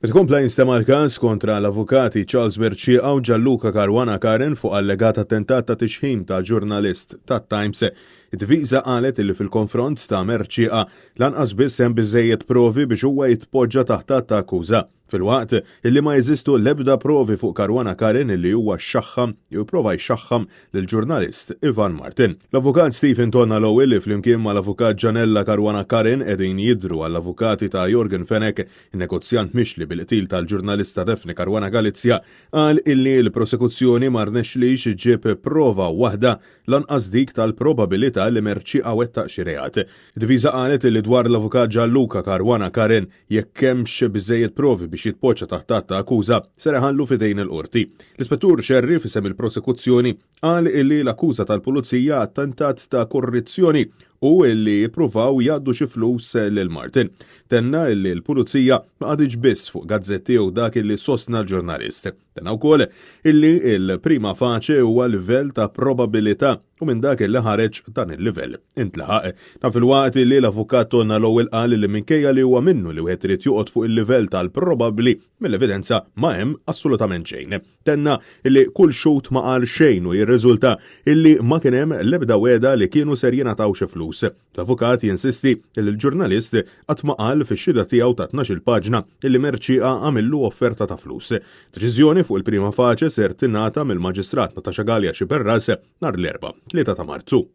Meta kompla jinstema' l-każ kontra l-avukati Charles Mercieca u Gianluca Caruana Curran fuq allegat attentat ta' tixħim ta' ġurnalist tat-Times, id-difiża qalet li fil-konfront ta' Mercieca lanqas biss hemm biżżejjed provi biex huwa jitpoġġa taħt att ta' akkuża. Filwaqt illi ma jeżistu l-ebda provi fuq Caruana Curran illi huwa xxaħħam jew ipprova jxaħħam lill-ġurnalist Ivan Martin. L-Avukat Stephen Tonna Lowell li flimkien mal-Avukat Gianella Caruana Curran qegħdin jidhru għall-avukati ta' Yorgen Fenech, in-negozjant mixli bil-qtil tal-ġurnalista Daphne Caruana Galizia, qal illi l-prosekuzzjoni ma rnexxlix iġġib prova waħda lanqas dik tal-probabilità li Mercieca wettaq xi reat. Id-difiża qalet illi dwar l-Avukat Gianluca Caruana Curran Jekk hemmx biżżejjed provi biex jitpoġġa taħt att ta' akkuża, ser iħallu f'idejn il-Qorti. L-Ispettur Scerri f'isem il-prosekuzzjoni qal illi l-akkuża tal-Pulizija attentat ta' korrizzjoni u illi ippruvaw jgħaddu xi flus lil Martin. Tenna illi l-Pulizija ma qagħditx biss fuq gazzetti jew dak illi sostna l-ġurnalist. Tenna wkoll illi l-prima facie huwa livell ta' probabilità u minn dak illi ħareġ dan il-livell intlaħaq. Dan filwaqt illi l-avukat Tonna Lowell qal li minkejja li huwa minnu li wieħed irid joqgħod fuq il-livell tal-probabbli, mill-evidenza ma hemm assolutament xejn. Tenna illi kull xhud ma qal xejn u jirriżulta illi ma kien hemm l-ebda wegħda li kienu ser jingħataw xi flus. L-avukat jinsisti li l-ġurnalist qatt ma qal fix-xhieda tiegħu ta' 12-il paġna li Mercieca għamillu offerta ta' flus. Deċiżjoni fuq il-prima facie ser tingħata mill-Maġistrat Natasha Galea Sciberras nhar l-Erbgħa, 3 ta' Marzu.